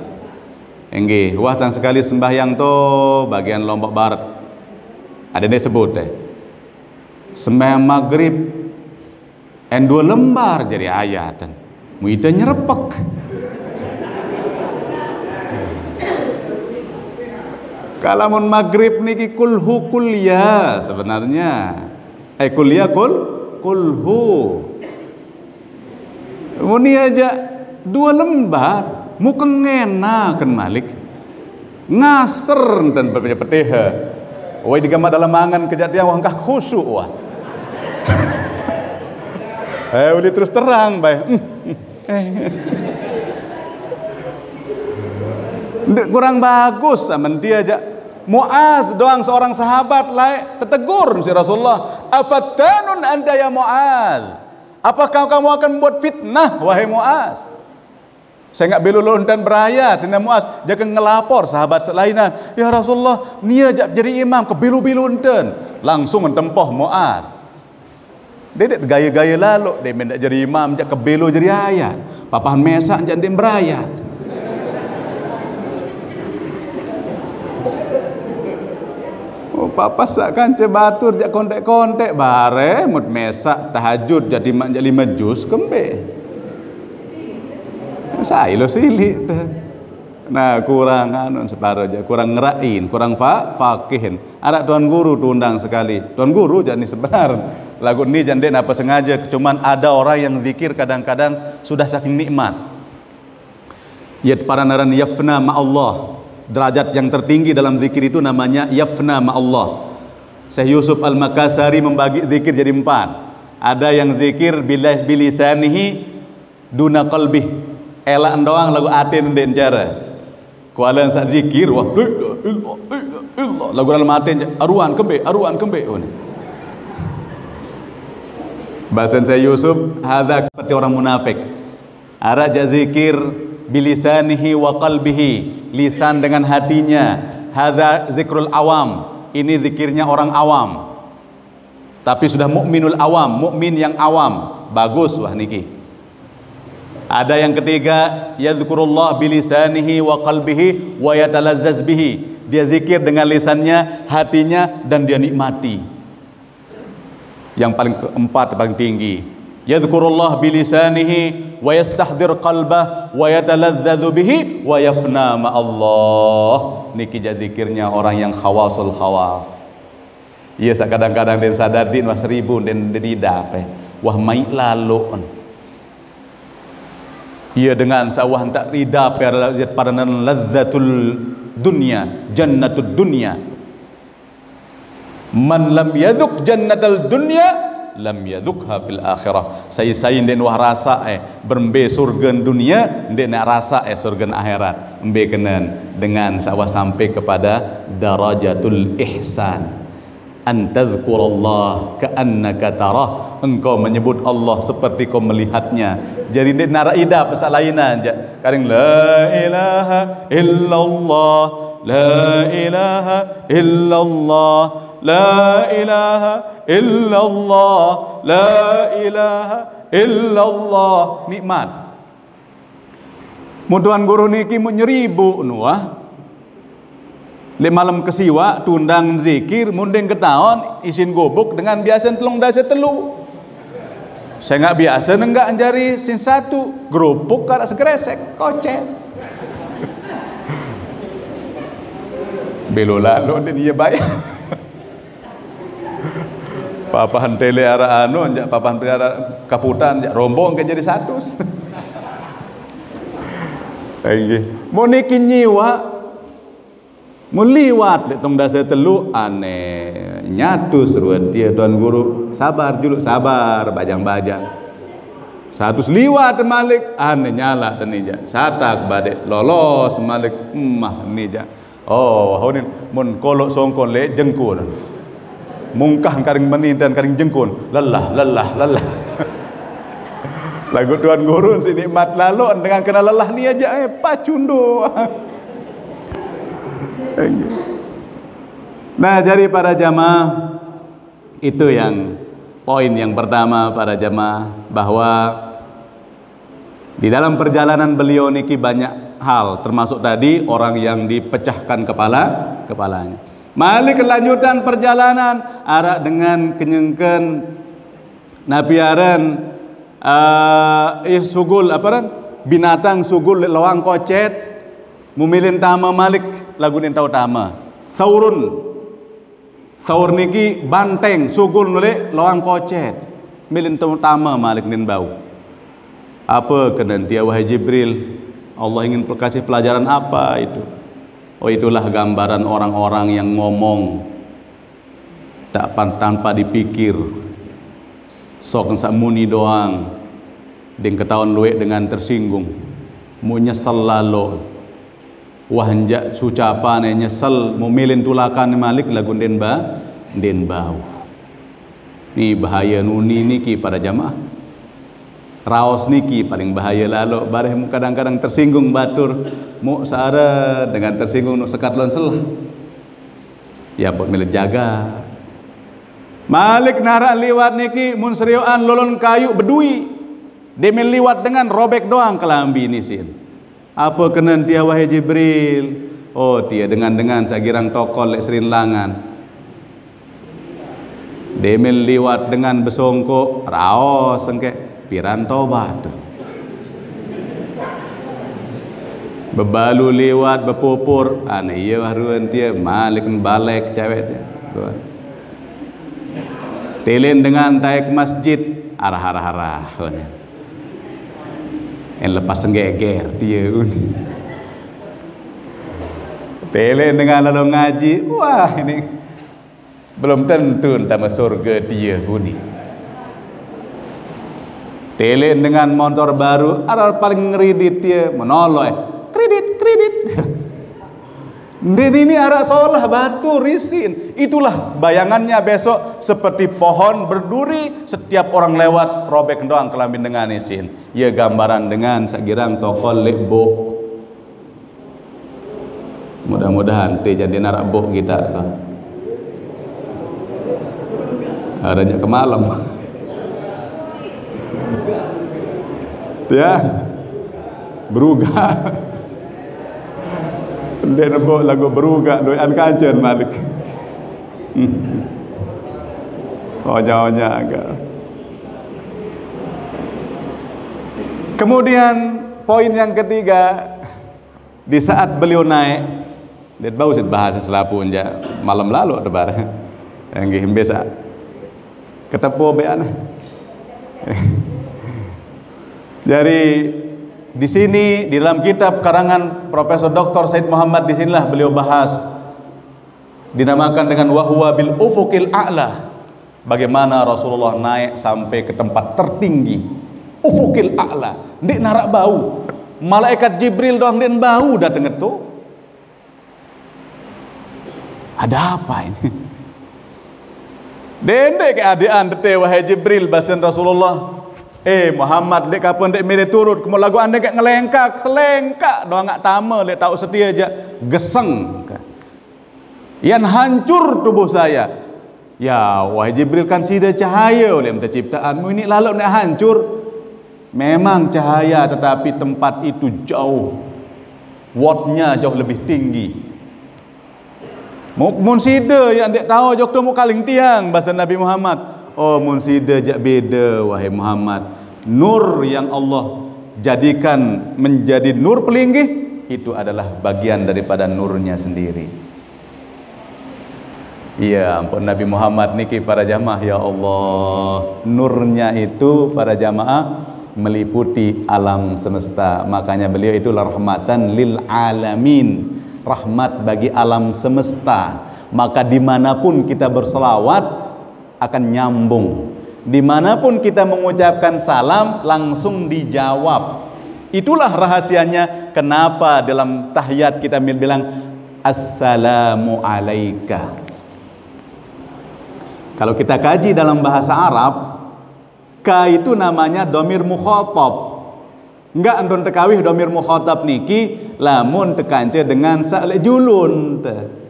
Enggih, wah tang sekali sembahyang to bagian Lombok Barat. Ada dia sebut deh. Sembahyang maghrib en dua lembar jadi ayatan. Muita nyerepek. Kalamun maghrib niki kulhu kuliah sebenarnya. Eh, kuliah kul kulhu. Muni aja dua lembar. Mukengenaken malik. Ngaser enten bepetih-petih. Woi, digamaq dalem angen kejadian wah engkah khusyuk wah. Eh, uli terus terang bae. Hmm, hmm, eh. Ndeq kurang bagus amen dia jaq. Muaz doang seorang sahabat laeq tetegur siq Rasulullah, "Afattanun anta ya Muaz? Apakah kamu akan membuat fitnah, wahai Muaz?" Sengaq belo lalo enten berayat, sine Muaz jaq ngelapor sahabat saq lainan, "Ya Rasulullah, nie jaq jari imam, kebelo-belo enten." Langsung tempoh Muaz. Dedeq gaye-gaye lalo, demen jaq jari imam, jaq kebelo jari ayat. Papahan mesaq jaq ndeq berayat. Oh, papas saq kance batur jaq konteq-konteq, bare mut mesaq tahajud jaq timaq jaq lime juz, kembe. Sai lo siliq te. Nah, kurang anu separo jaq, kurang ngerain, kurang fa-, faqihin. Araq tuan guru tundang sekali. Tuan guru jaq ni sebenar. Laguq ni jaq ndeq napa sengaje, cuman ada orang yang zikir kadang-kadang sudah saking nikmat. Ye paran aran yafna ma'allah. Derajat yang tertinggi dalam zikir itu namanya yafna ma'allah. Syekh Yusuf Al-Makassari membagi zikir jadi empat. Ada yang zikir bila-, bilisanihi duna qalbih. Elaq doang laguq aten ndeq ncara. Kualen saq zikir, wah, "La ilaha illallah, la ilaha illallah." Laguq dalem aten, "Aruan kembe, aruan kembe." Oh, ni. Bahasan Syekh Yusuf, hadza seperti orang munafik. Araq jaq zikir bilisanihi wa qalbihi, lisan dengan hatinya. Hadza zikrul awam, ini zikirnya orang awam. Tapi sudah mukminul awam, mukmin yang awam, bagus wah niki. Ada yang ketiga, yadzkurullah bilisanihi wa qalbihi wa yatalazzaz bihi. Dia zikir dengan lisannya, hatinya, dan dia nikmati. Yang paling keempat, paling tinggi. Yadzkurullah bilisanihi wa yastahdir qalbah wa yataladzadzu bihi wa yafna ma'allah. Niki jaq zikirnya orang yang khawasul khawas. Iya, saq kadang-kadang den sadar din wah seribu den, den idap, eh. Wah maiq laloq. Iya, dengan saq wah ntak idap, eh, adalah paran ladzatul dunya, jannatud dunya. Man lam yadzuq jannatal dunya, lam yadzuqha fil akhirah. Sai-sai ndeqn wah rasaq, eh, berembe surgen dunie, ndeqn rasaq, eh, surgen akhirat. Embe kenen? Dengan saq wah sampai kepada darajatul ihsan. An tadzkurallah ka'annaka tarah. Engkau menyebut Allah seperti kau melihatnya. Jari ndeqn araq idap saq lainan jaq. Karing la ilaha illallah, la ilaha illallah, la ilaha illallah, la ilaha illallah. Nikmat. Mun tuan guru niki mun nyeribu nuah. Leq malem kesiwaq tundang zikir, munding ketaon isin gubuk dengan biasen telung dase telu. Sengaq biase nenggak jari sin satu, gerupuk araq segeresek, kocen. Belo lalo ndeq ie bayar. Papahan tele araq anu, jaq papahan tele araq kaputan, jaq rombong ke jadi satus. Inggih. Mun niki nyiwaq, mun liwat leq telung dase telu, ane nyatus rue tie tuan guru. Sabar juluq, sabar, bajang-bajang. Satus liwat malik, ane nyalaq teni jaq. Satak badeq lolos malik, emah ni jaq. Oh, wah unin, mun koloq songkon leq jengkun. Mungkah karing meni dan karing jengkun. Lelah, lelah, lelah. Laguq tuan guru siq nikmat laloq dengan kena lelah ni aja, eh, pacundo. Nah, jari para jamaah, itu yang poin yang pertama, para jamaah, bahwa di dalam perjalanan beliau niki banyak hal, termasuk tadi orang yang dipecahkan kepala, kepalanya. Malik kelanjutan perjalanan, araq dengan kenyengken napi aran, eh, eh, sugul, apa aran? Binatang sugul leq loang kocet, mumilin tame malik, laguq ndeqn tao tame. Saurun. Saur niki banteng sugul leq loang kocet. Milin tame malik ndeqn bau. Ape kenen tie, wahai Jibril? Allah ingin kasih pelajaran apa itu? Oh, itulah gambaran orang-orang yang ngomong tak pan-, tanpa dipikir. Sok sak muni doang. Deng ketahuan luek dengan tersinggung. Mau nyesel lalo. Wah, njak sucapan nyesel, mau milin tulakan malik lagu nden ba, nden bau. Ni bahaya nuni niki para jamaah. Raos niki paling bahaya lalo, bareh kadang-kadang tersinggung batur, mu saare dengan tersinggung nu sekat lon selah. Ya, buat milih jaga. Malik narak liwat niki mun serioan lolon kayu bedui. Demil liwat dengan robek doang kelambi nisin. Apa kenen dia wahai Jibril? Oh, dia dengan-dengan sak girang tokol lek serinlangan. Demil liwat dengan besongkok, raos engke piran tobat. Bebalu liwat, bepupur, ane iya wah ruen dia, malik balek cewek dia. Tuan. Telen dengan taek masjid, arah-arah-arah. En lepas senggeger dia uni. Telen dengan lalu ngaji, wah, ini belum tentu entah surga dia uni. Telen dengan motor baru, arah paling ngeridit dia, menoloh, eh. Kredit, kredit. Ndin ini arak solah batu risin. Itulah bayangannya besok seperti pohon berduri. Setiap orang lewat robek doang kelambin dengan isin. Ya gambaran dengan sak girang tokol lek bok. Mudah-mudahan te jadi narak bok kita ke. Adanya ke malam. Ya. Beruga. Ndek nebok lagu beruga doyan kancen malik. Onya-onya agak. Kemudian poin yang ketiga, di saat beliau naik, dia bau sih bahasa selapu aja malam lalu tebar. Yang gih biasa ketepo beana. Jadi di sini, di dalam kitab karangan Profesor Doktor Said Muhammad, di sinilah beliau bahas, dinamakan dengan wahwa bil ufukil a'la. Bagaimana Rasulullah naik sampai ke tempat tertinggi, ufukil a'la, ndik narak bau. Malaikat Jibril doang ndik bau dateng itu. Ada apa ini? Dendek ke adean tete wahai Jibril, basen Rasulullah. Eh Muhammad, dek kapan dek mire turut, kemo lagu ande kek ngelengkak, selengkak doang ngak tama lek tau setia aja, geseng. Yan hancur tubuh saya. Ya, wahai Jibril, kan sida cahaya oleh terciptaanmu ini lalu nek hancur. Memang cahaya, tetapi tempat itu jauh, wattnya jauh lebih tinggi. Mun sida yang dek tahu jok tu mu kaling tiang, bahasa Nabi Muhammad. Oh, mun sida jak beda, wahai Muhammad. Nur yang Allah jadikan menjadi nur pelinggih itu adalah bagian daripada nurnya sendiri. Iya, ampun Nabi Muhammad niki para jamaah, ya Allah. Nurnya itu para jamaah meliputi alam semesta. Makanya beliau itulah rahmatan lil alamin, rahmat bagi alam semesta. Maka dimanapun kita berselawat akan nyambung. Dimanapun kita mengucapkan salam langsung dijawab. Itulah rahasianya kenapa dalam tahiyat kita bilang assalamu alaika. Kalau kita kaji dalam bahasa Arab, ka itu namanya domir mukhatab. Enggak, andon tekawih domir mukhatab niki lamun tekance dengan sak lek julun te.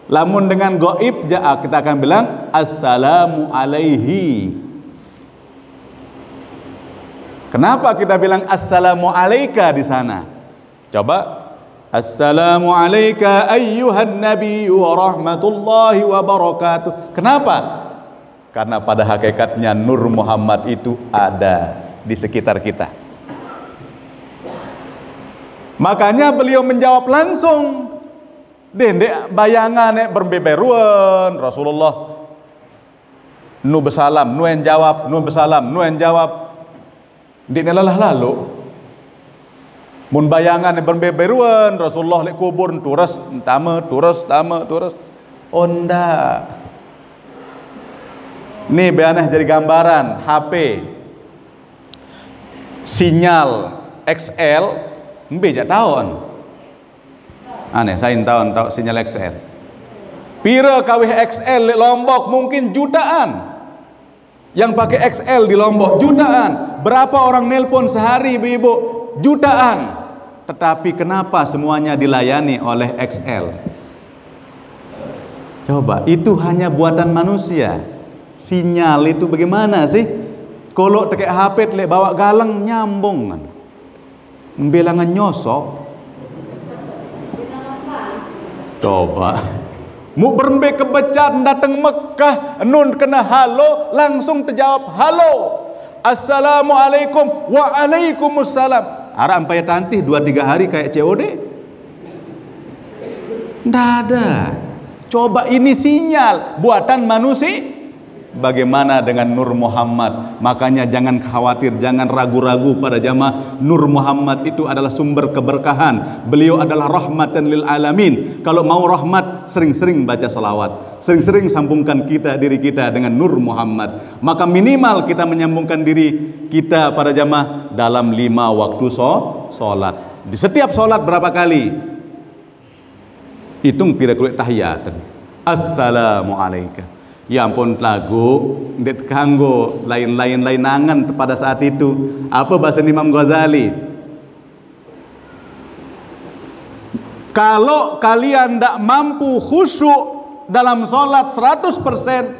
Lamun dengan goib ja, kita akan bilang assalamu alaihi. Kenapa kita bilang assalamu alaika di sana? Coba, assalamu alaika ayyuhan nabiyyu wa rahmatullahi wa barakatuh. Kenapa? Karena pada hakikatnya Nur Muhammad itu ada di sekitar kita. Makanya beliau menjawab langsung. Dendek bayangan nek berbeberuan Rasulullah. Nu besalam, nu en jawab, nu besalam, nu en jawab. Ndik ne lalah lalu. Mun bayangan berembe-beruen, Rasulullah leq kubur, turus, tame, turus, tame, turus. Oh, ndak. Nih, bianeh jadi gambaran, H P. Sinyal X L, mbe jaq taoqn? Aneh, sai taoqn taoq sinyal X L. Pire kawih X L leq Lombok? Mungkin jutaan. Yang pakai X L di Lombok, jutaan. Berapa orang nelpon sehari, ibu-ibu? Jutaan. Tetapi kenapa semuanya dilayani oleh X L? Coba, itu hanya buatan manusia. Sinyal itu bagaimana sih? Koloq tekeq H P leq bawaq galeng, nyambung. Mbe langan nyosok? Coba. Muq berembe kebecat dateng Mekah, nun kene halo, langsung tejawab, "Halo. Assalamualaikum." "Waalaikumussalam." Araq mpai tantih dua tiga hari kayak C O D? Ndak ada. Coba, ini sinyal buatan manusia. Bagaimana dengan Nur Muhammad? Makanya jangan khawatir, jangan ragu-ragu para jamaah. Nur Muhammad itu adalah sumber keberkahan. Beliau adalah rahmatan lil alamin. Kalau mau rahmat, sering-sering baca salawat. Sering-sering sambungkan kita, diri kita dengan Nur Muhammad. Maka minimal kita menyambungkan diri kita para jamaah dalam lima waktu so-, sholat. Di setiap sholat berapa kali? Itung pire kali tahiyat. Assalamu alaika. Ya ampun, laguq ndeq tekanggo lain-lain, lain angen pada saat itu. Apa bahasa Imam Ghazali? Kalau kalian ndak mampu khusyuk dalam sholat seratus persen,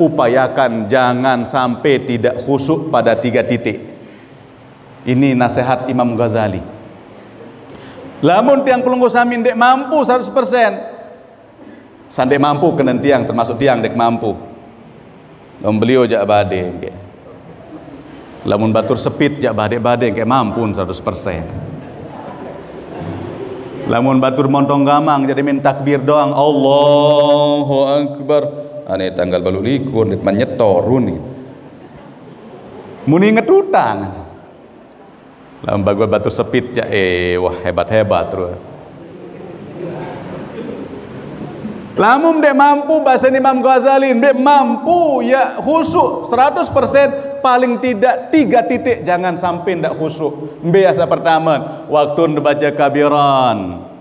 upayakan jangan sampai tidak khusyuk pada tiga titik. Ini nasihat Imam Ghazali. Lamun tiang pelungguh sami ndeq mampu seratus persen, sandeq mampu kenen tiang, termasuk tiang ndeq mampu. Lamun beliau jaq bade, nggih. Lamun batur sepit jaq bade-bade, nggih, mampun seratus persen. Lamun batur montong gamang, jadi min takbir doang, "Allahu Akbar." Ane tanggal baluq likur, nit menyetor runi. Muni ngetutang. Lamun bagus batur sepit jaq, eh, wah, hebat-hebat terus. Lamun ndeq mampu, bahasa Imam Ghazali, ndeq mampu ya khusyuk seratus persen, paling tidak tiga titik jangan sampai ndak khusyuk. Mbe asa pertama, waktu ndeq baca kabiran,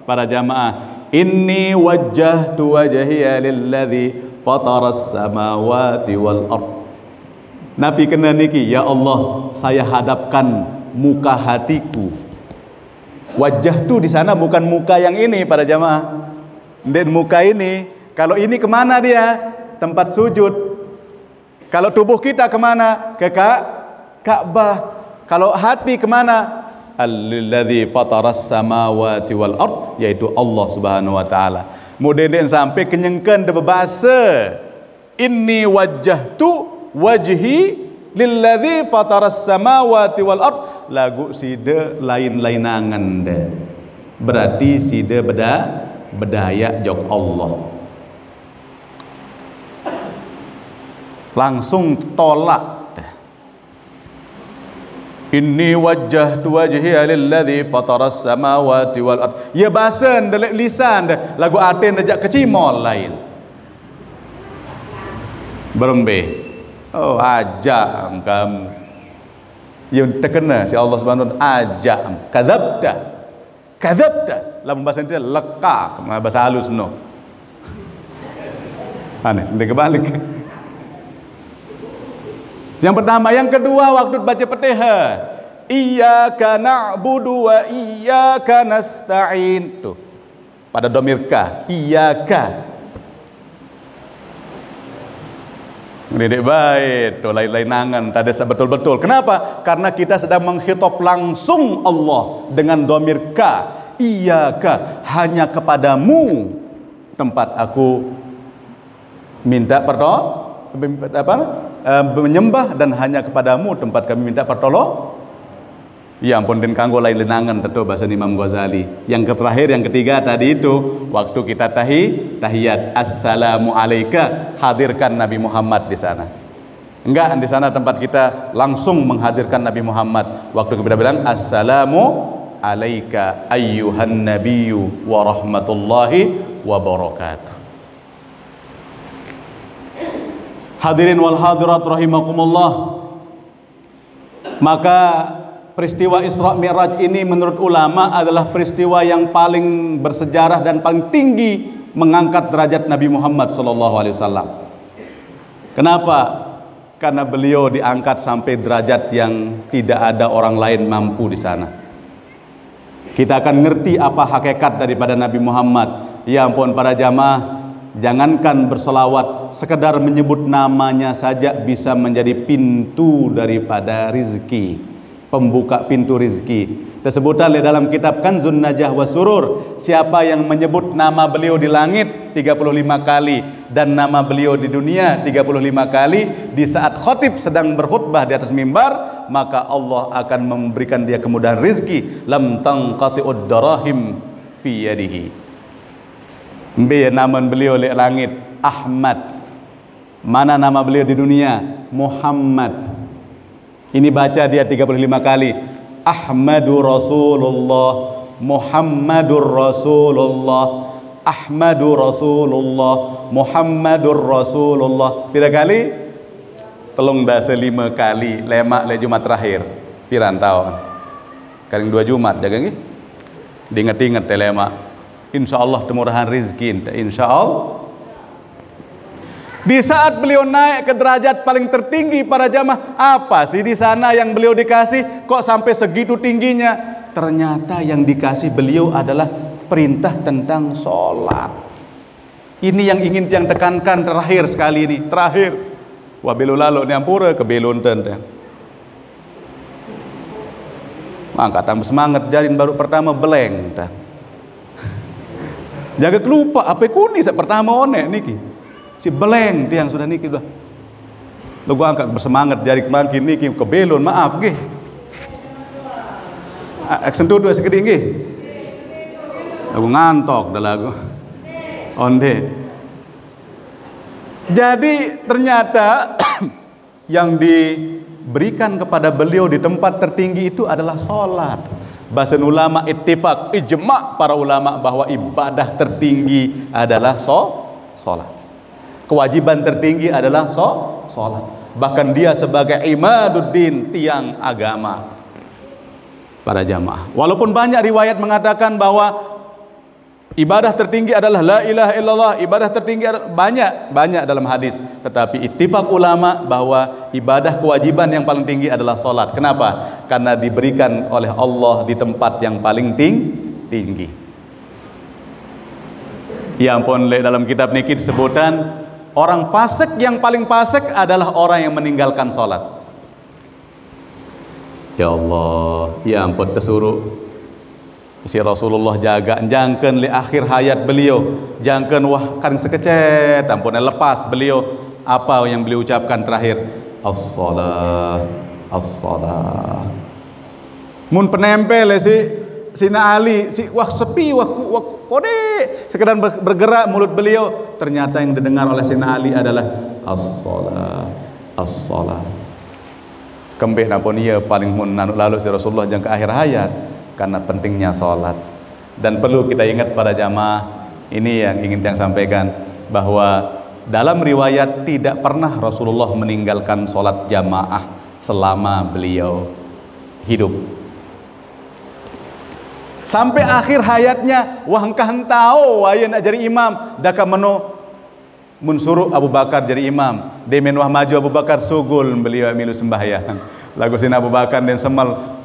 para jamaah, "Inni wajjahtu wajhiya lilladzi fataras samawati wal ard." Napi kene niki, "Ya Allah, saya hadapkan muka hatiku." Wajah tu di sana bukan muka yang ini, para jamaah. Ndeq muka ini. Kalau ini kemana dia? Tempat sujud. Kalau tubuh kita kemana? Ke Ka-, Ka'bah. Kalau hati kemana? Alladzi fataras samawati wal ard, yaitu Allah Subhanahu wa Ta'ala. Mudah-mudahan sampai kenyengken de bebase. "Inni wajjahtu wajhi lilladzi fataras samawati wal ard." Laguq side lain-lain angen de. Berarti side beda-, bedayaq jok Allah. Langsung tolak de. "Inni wajjahtu wajhiya lilladzi fataras samawati wal ard." Ye basen de leq lisan de, laguq aten de jaq kecimol lain. Berembe? Oh, ajak kamu. Ye tekene siq Allah Subhanahu wa Ta'ala, ajak. Kadzabta. Kadzabta, lamun bahasa Indonesia, lekaq, bahasa halus no. Aneh, ndeq kebalik. Yang pertama, yang kedua, waktu baca Fatihah, "Iyyaka na'budu wa iyyaka nasta'in." Tuh. Pada domir ka, iyyaka. Ngedidik bae, tuh lain-lain angen, tadi betul-betul. Kenapa? Karena kita sedang mengkhitab langsung Allah dengan domir ka. Iyyaka, hanya kepadamu tempat aku minta perto-, apa? Eh, menyembah, dan hanya kepadamu tempat kami minta pertolong. Ya ampun, den kanggo lain-lain angen tetu bahasa Imam Ghazali. Yang terakhir, yang ketiga tadi itu, waktu kita tahi-, tahiyat, "Assalamu alaika," hadirkan Nabi Muhammad di sana. Enggak, di sana tempat kita langsung menghadirkan Nabi Muhammad. Waktu kita bilang, "Assalamu alaika ayyuhan nabiyyu wa rahmatullahi wa barakatuh." Hadirin wal hadirat rahimakumullah. Maka peristiwa Isra Mi'raj ini menurut ulama adalah peristiwa yang paling bersejarah dan paling tinggi mengangkat derajat Nabi Muhammad sallallahu alaihi wasallam. Kenapa? Karena beliau diangkat sampai derajat yang tidak ada orang lain mampu di sana. Kita akan ngerti apa hakikat daripada Nabi Muhammad. Ya ampun, para jamaah, jangankan bersolawat, sekedar menyebut namanya saja bisa menjadi pintu daripada rizki, pembuka pintu rizki. Tersebutlah dalam kitab Kanzun Najah wa Surur, siapa yang menyebut nama beliau di langit tiga puluh lima kali dan nama beliau di dunia tiga puluh lima kali, di saat khatib sedang berkhutbah di atas mimbar, maka Allah akan memberikan dia kemudahan rizki. Lam tanqati'ud darahim fi yadihi. Mbe nama beliau lek langit? Ahmad. Mana nama beliau di dunia? Muhammad. Ini baca dia tiga puluh lima kali. Ahmadu Rasulullah, Muhammadur Rasulullah, Ahmadu Rasulullah, Muhammadur Rasulullah. Pira kali? Telung dasa lima kali. Lemak lek Jumat terakhir. Piran taun? Karing dua Jumat, jaga nggih. Diinget-inget ya lemak. Insya Allah temurahan rizki, insya Allah. Di saat beliau naik ke derajat paling tertinggi, para jamaah, apa sih di sana yang beliau dikasih kok sampai segitu tingginya? Ternyata yang dikasih beliau adalah perintah tentang sholat. Ini yang ingin tiang tekankan terakhir sekali ini, terakhir. Wah, belo lalu ni ampura ke belo enten. Mangkat tambah semangat, jarin baru pertama blank dah. Jaga kelupa, apa kuni sak pertama onek niki. Si blank tiang sudah niki dah. Lagu angkat bersemangat, jari kemangkin niki kebelon, maaf nggih. Ah, action tu dua sekedi nggih. Lagu ngantok dah lagu. Onde. Jadi ternyata yang diberikan kepada beliau di tempat tertinggi itu adalah sholat. Bahasa ulama ittifaq, ijma para ulama bahwa ibadah tertinggi adalah so, sholat. Kewajiban tertinggi adalah so, sholat. Bahkan dia sebagai imaduddin, tiang agama. Para jamaah. Walaupun banyak riwayat mengatakan bahwa ibadah tertinggi adalah la ilaha illallah, ibadah tertinggi adalah, banyak, banyak dalam hadis. Tetapi ittifaq ulama bahwa ibadah kewajiban yang paling tinggi adalah sholat. Kenapa? Karena diberikan oleh Allah di tempat yang paling ting, tinggi. Ya ampun, lek dalam kitab niki disebutan, orang fasik yang paling fasik adalah orang yang meninggalkan sholat. Ya Allah, ya ampun, tersuruh. Si Rasulullah jaga, jangken li akhir hayat beliau, jangken wah karing sekecet, ampun lepas beliau. Apa yang beliau ucapkan terakhir? As-salah, as-salah. Mun penempel ya si Sina Ali, si wah sepi, wah, ku- wah kode, sekedar ber- bergerak mulut beliau, ternyata yang didengar oleh Sina Ali adalah as-salah, as-salah. Kembih napun ia paling mun nanuk lalu si Rasulullah jangka akhir hayat, karena pentingnya sholat. Dan perlu kita ingat para jamaah, ini yang ingin saya sampaikan, bahwa dalam riwayat tidak pernah Rasulullah meninggalkan sholat jamaah selama beliau hidup. Sampai akhir hayatnya, wah engkah entau, ayah nak jadi imam, daka meno mun suruh Abu Bakar jadi imam. Demen wah maju Abu Bakar, sugul beliau milu sembahyang. Lagu sini Abu Bakar dan semal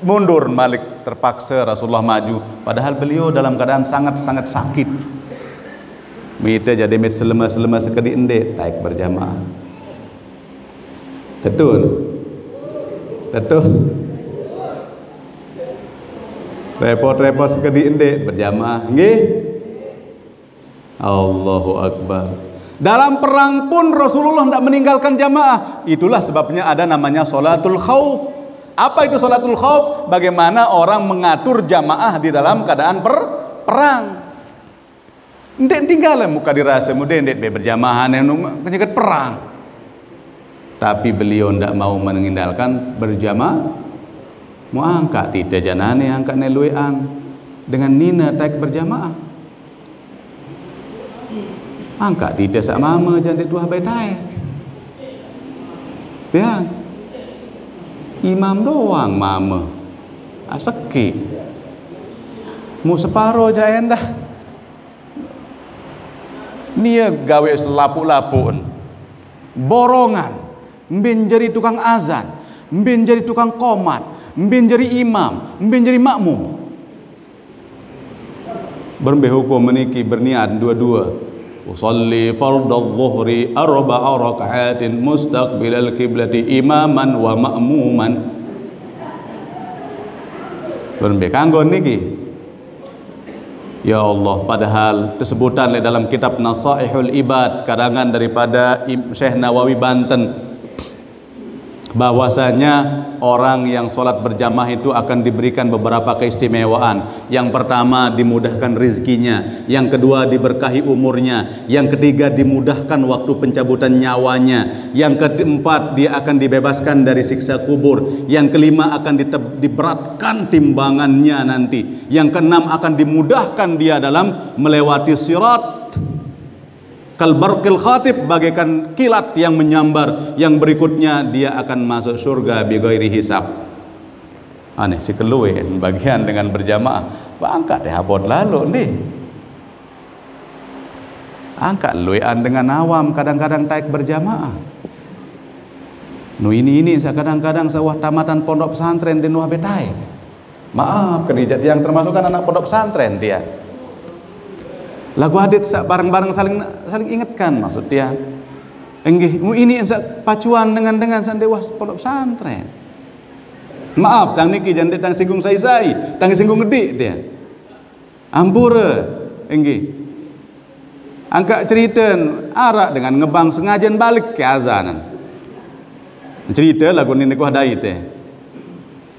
mundur malik, terpaksa Rasulullah maju. Padahal beliau dalam keadaan sangat-sangat sakit. Mita jadi mit selema-selema sekedi ende, taik berjamaah. Betul? Betul? Repot-repot sekedi ende berjamaah. Nggih? Allahu Akbar. Dalam perang pun Rasulullah tidak meninggalkan jamaah. Itulah sebabnya ada namanya sholatul khauf. Apa itu sholatul khauf? Bagaimana orang mengatur jamaah di dalam keadaan per- perang. Ndak tinggal muka dirasa muda ndak berjamaah anu penyakit perang. Tapi beliau ndak mau meninggalkan berjamaah. Mu angkat tite janane angkat neluean dengan nina taek berjamaah. Angkat tite sak mame jande tuah bae taek. Tiang. Imam doang mame. Aseki. Mu separo ja endah. Nia gawe selapuk-lapuk. Borongan. Mbin jadi tukang azan. Mbin jadi tukang komat. Mbin jadi imam. Mbin jadi makmum. Berembe hukum meniki berniat dua-dua. Usalli fardadh dhuhri arba'a raka'atin mustaqbilal qiblati imaman wa ma'muman. Berembe kanggo niki. Ya Allah, padahal tesebutan le dalam kitab Nasaihul Ibad karangan daripada Im- Syekh Nawawi Banten, bahwasanya orang yang sholat berjamaah itu akan diberikan beberapa keistimewaan. Yang pertama, dimudahkan rizkinya. Yang kedua, diberkahi umurnya. Yang ketiga, dimudahkan waktu pencabutan nyawanya. Yang keempat, dia akan dibebaskan dari siksa kubur. Yang kelima, akan diteb- diberatkan timbangannya nanti. Yang keenam, akan dimudahkan dia dalam melewati sirat. Kal barqil khatib, bagaikan kilat yang menyambar. Yang berikutnya, dia akan masuk surga bighairi hisab. Aneh, si kelue bagian dengan berjamaah. Bangkat deh abot lalu nih. Angkat luean dengan awam kadang-kadang taek berjamaah. Nu ini ini sa kadang-kadang sawah tamatan pondok pesantren di nuah betai. Maaf, kedijat yang termasuk kan anak pondok pesantren dia. Lagu adit sa bareng-bareng saling saling ingatkan maksud dia. Enggih, nu ini sa pacuan dengan dengan sandewa pondok pesantren. Maaf, tang niki jande tang singgung sai-sai, tang singgung gedik dia. Ampura, enggih. Angkat cerita arak dengan ngebang sengaja balik ke azanan. Cerita lagu ni kuah dai teh.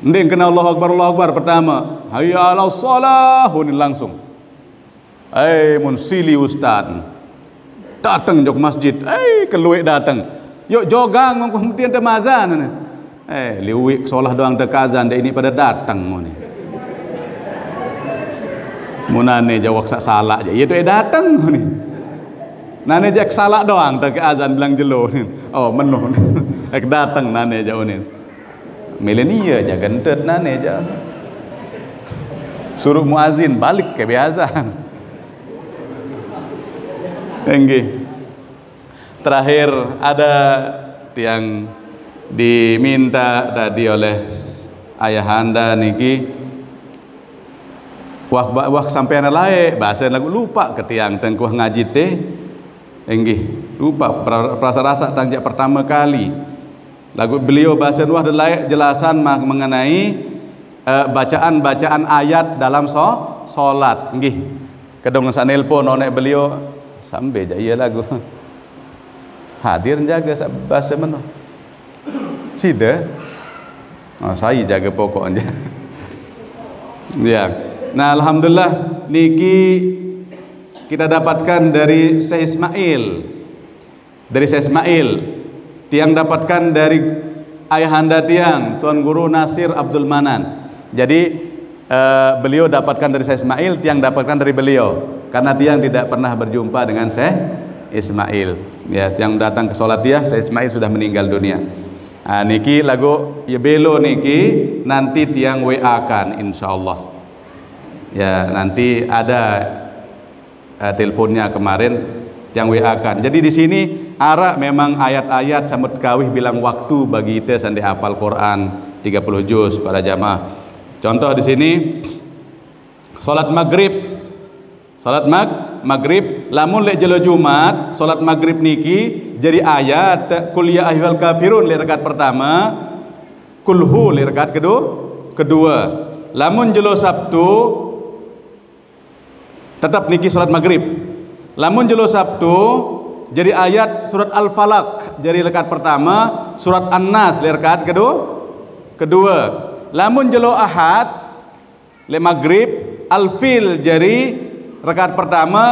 Nding kena Allahu Akbar, Allahu Akbar pertama. Hayya ala salah, ni langsung. Eh, mun sili ustaz. Datang jok masjid. Eh, keluik datang. Yuk jogang mengko mesti ada mazan. Eh, liwik solah doang ada kazan, dek ini pada datang ni. Munane jawak sak salak je. Iya tu eh datang ni. Nane jak salak doang tak azan bilang jelo ni. Oh, menuh. Ek datang nane jauh ni. Milenia ja gentet nane ja. Suruh muazin balik ke biasa. Enggih. Terakhir ada tiang diminta tadi oleh ayahanda niki. Wah, wah sampean lae, bahasa lagu lupa ke tiang tengkuh ngaji teh. Enggih, lupa perasa rasa tang jak pertama kali. Lagu beliau bahasa wah lae jelasan mengenai eh, bacaan-bacaan ayat dalam so, solat. Nggih. Kedong sa nelpon onek beliau sampai ja iya lagu. Hadir jaga sa bahasa meno. Sida. Oh, saya jaga pokok aja. Ya. Nah, alhamdulillah niki kita dapatkan dari Syekh Ismail. Dari Syekh Ismail, tiang dapatkan dari ayahanda tiang, Tuan Guru Nasir Abdul Manan. Jadi eh, beliau dapatkan dari Syekh Ismail, tiang dapatkan dari beliau. Karena tiang tidak pernah berjumpa dengan Syekh Ismail. Ya, tiang datang ke sholat dia, Syekh Ismail sudah meninggal dunia. Nah, niki lagu ya belo niki nanti tiang W A kan insyaallah. Ya, nanti ada eh, teleponnya kemarin yang W A kan. Jadi di sini arak memang ayat-ayat sambut kawih bilang waktu bagi kita sandi hafal Quran tiga puluh juz para jamaah. Contoh di sini salat maghrib. Salat mag maghrib lamun lek jelo Jumat salat maghrib niki jadi ayat kul ya ayyuhal kafirun lek rakaat pertama, kulhu lek rakaat kedua, kedua. Lamun jelo Sabtu tetap niki salat maghrib. Lamun jelo Sabtu jadi ayat surat Al-Falaq jadi rakaat pertama, surat An-Nas rakaat kedua. Kedua, lamun jelo Ahad le maghrib Al-Fil jadi rakaat pertama,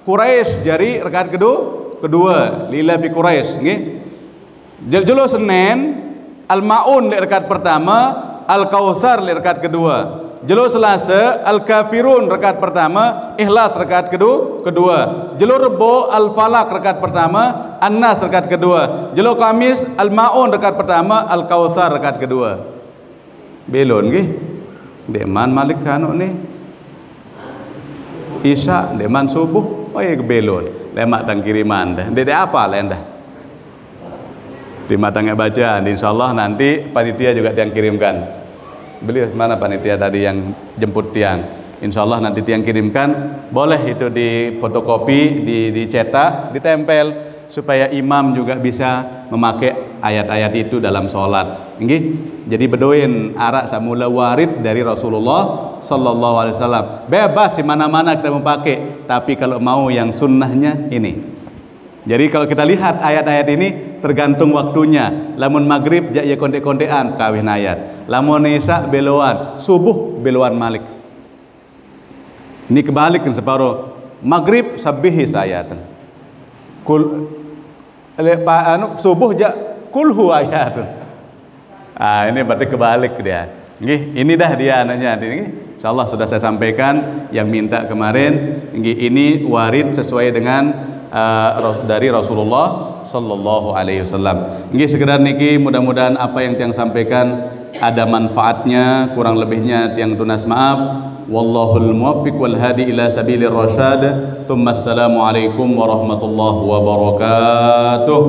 Quraisy jadi rakaat kedua. Kedua, lila fi Quraisy nggih. Jel- jelo Senin, Al-Maun leq rakaat pertame, Al-Kautsar leq rakaat kedue. Jelo Selase, Al-Kafirun rakaat pertame, Ikhlas rakaat kedu-, kedue. Jelo Rebo, Al-Falaq rakaat pertame, An-Nas rakaat kedue. Jelo Kamis, Al-Maun rakaat pertame, Al-Kautsar rakaat kedue. Belon nggih. Ndeqman malik kanu ni. Isya, ndeqman subuh. Oh iya, belon. Lemaq tang kiriman dah. Ndeq, ndeq apal endah. Timaq tang bacaan, insyaallah nanti panitia juga tiang kirimkan. Beliau mana panitia tadi yang jemput tiang? Insyaallah nanti tiang kirimkan. Boleh itu difotokopi, di-, dicetak, ditempel, supaya imam juga bisa memakai ayat-ayat itu dalam sholat. Nggih. Jadi bedoin araq saq mule warid dari Rasulullah sallallahu alaihi wasallam. Bebas di mana-mana kita mau pakai, tapi kalau mau yang sunnahnya ini. Jadi kalau kita lihat ayat-ayat ini, tergantung waktunya. Lamun maghrib, jaq ye konteq-konteqan kawin ayat. Lamun isya, beloan. Subuh, beloan malik. Ini kebalik kan, separo. Maghrib, sabbih isya ayat. Kul, leq pa-, anu, subuh jaq kulhu ayat. Ah, ini berarti kebalik dia. Nggih, ini dah dia anunya, nggih. Insyaallah sudah saya sampaikan yang minta kemarin. Nggih, ini warid sesuai dengan, eh, Ras-, dari Rasulullah sallallahu alaihi wasallam. Nggih, sekedar niki, mudah-mudahan apa yang tiang sampaikan ada manfaatnya, kurang lebihnya tiang tunas maaf. Wallahul muwaffiq wal hadi ila sabilir rasyad. Tsumma assalamualaikum warahmatullahi wabarakatuh.